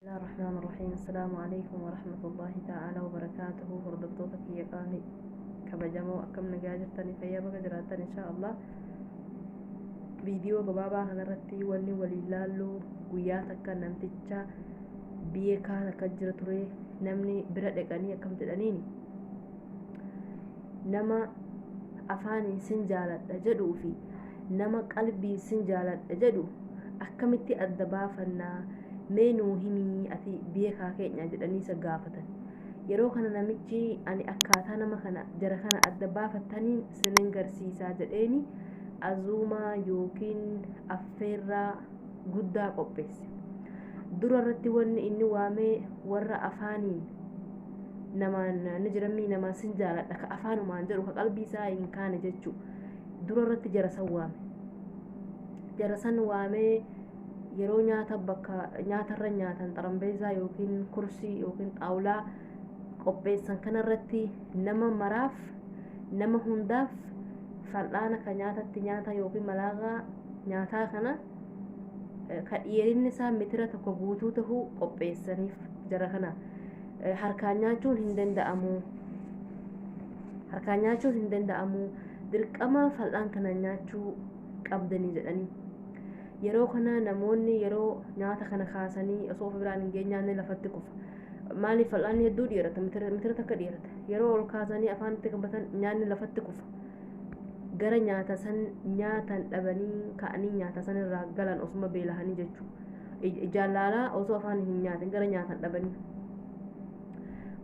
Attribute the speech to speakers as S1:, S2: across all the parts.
S1: الله الرحمن الرحيم. السلام عليكم ورحمة الله تعالى وبركاته. Hordoftoota kiyya qaali kabajamoo, akkam nagaa jirtanii? Fayyaa baga jiraattan. Insha Allah viidiyoo gabaabaa kanarratti wanni waliin laallu, guyyaa takka namticha beekaa takka jira ture. Namni bira dhaqanii akkam jedhaniini, nama afaaniin sin jaaladha jedhuu fi nama qalbiin sin jaaladha jedhu akkamitti adda baafannaa? Mee nuu himii, ati beekaa keenya jedhanii isa gaafatan. Yeroo kana namichi, ani akkaataa nama kana jara kana adda baafattaniin sinin garsiisaa jedheeni azuumaa yookiin affeerraa guddaa qopheesse. Dura irratti wanni inni waamee warra afaaniin namaan ni jiramii, namaan sin jaaladha ka afaanumaan jedhu, ka qalbii isaa hin kaane jechuu. Dura irratti jara san waame. Jara san waamee yeroo nyaata bakka nyaatarra nyaatan xarambeezaa yookiin kursii yookiin xaawulaa qopheessan kanarratti nama maraaf, nama hundaaf fal'aana ka nyaatatti nyaata yookiin malaaqaa nyaataa kana ka dheerinni isaa mitira 1 guutuu tahuu qopheessaniif. Jara kana harkaan nyaachuun hin danda'amu, harkaan nyaachuun hin danda'amu, dirqama fal'aan kana nyaachuu qabdanii jedhanii. Yeroo kana namoonni yeroo nyaata kana kaasanii osoo of biraan hin geenye nyaanni lafatti kufa. Maaliif? Fal'aanni hedduu dheerata, mitira 1 dheerata. Yeroo ol kaasanii afaanitti qabatan nyaanni lafatti kufa. Gara nyaata san nyaatan dhabanii ka'anii nyaata san irraa galan, osuma beelahanii jechuudha. Ijaan laalaa osoo afaan hin nyaatin gara nyaatan dhabanii.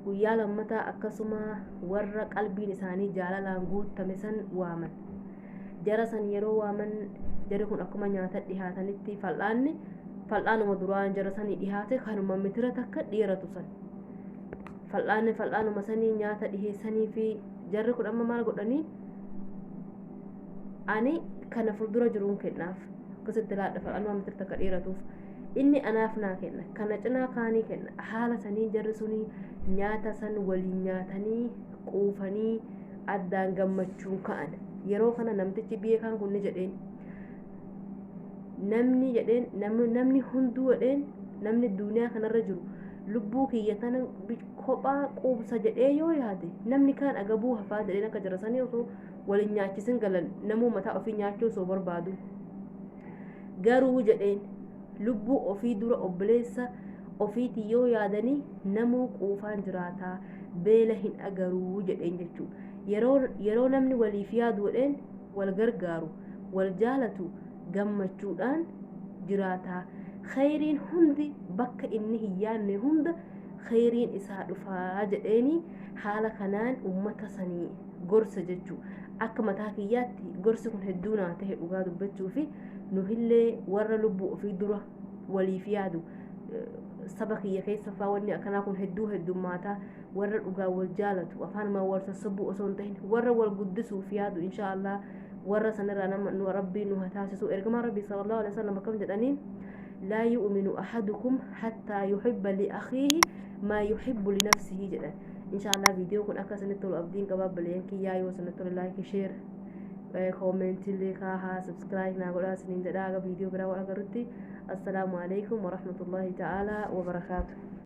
S1: Guyyaa lammataa akkasuma warra qalbiin isaanii jaalalaan guutame san waaman. Jara san yeroo waaman, jarri kun akkuma nyaata dhihaatanitti fal'aanni fal'aanuma duraan jara sanii dhihaate kanuma mitira 1 dheeratu san, fal'aanni fal'aanuma sanii nyaata dhiheessanii fi jarri kun amma maal godhanii, ani kana fuuldura jiruun kennaaf, akkasitti laadha, fal'aanuma mitira 1 dheeratuuf inni anaaf naa kenna, kana cinaa kaanii kenna. Haala sanii jarri sunii nyaata san waliin nyaatanii quufanii addaan gammachuun ka'an. Yeroo kana namtichi beekaan kun ni jedheen, namni jedheen, namni hunduu jedheen, namni duniyaa kanarra jiru lubbuu kiyya tana kophaa quubsa jedhee yoo yaade, namni kaan agabuu hafaa jedheen. Akka jara sanii osoo waliin nyaachisin galan, namuu mataa ofii nyaachuu osoo barbaadu, garuu jedheen, lubbuu ofii dura obboleessa ofiitii yoo yaadanii namuu quufaan jiraataa, beela hin agaruu jedheen jechuudha. Yeroo namni waliif yaadu jedheen, wal gargaaru, wal jaalatu, gammachuudhaan jiraataa, khayriin hundi bakka inni hin yaadne hunda khayriin isaa dhufaa jedheeni haala kanaan ummata sanii gorsa jechuudha. Akka mataa kiyyaatti gorsi kun hedduu naa ta'e. Dhugaa dubbachuu fi nuhillee warra lubbuu ofii dura waliif yaadu, saba kiyya keessa faa wanni akkanaa kun hedduu heddummaataa, warra dhugaa wal jaalatu, afaanumaan wal sassabbuu osoo hin ta'in warra wal guddisuuf yaadu, insha Allah warra sanirraa nama nu Rabbii nu haa taasisu. Ergamaan Rabbii sallallahu alaihi wasallam akkam jedhaniin? لا يؤمن أحدكم حتى يحب لأخيه ما يحب لنفسه jedhan. Insha Allah viidiyoo kun akka isinitti tolu abdiin qaba. Obboleeyyan kiyyaa, yoo isinitti tole like, share, comment illee kaahaa, subscribe naa godhaa isiniin jedhaa. Aga viidiyoo biraa wal agarrutti, assalaamu alaikum warahmatullahi ta'ala wabarakaatu.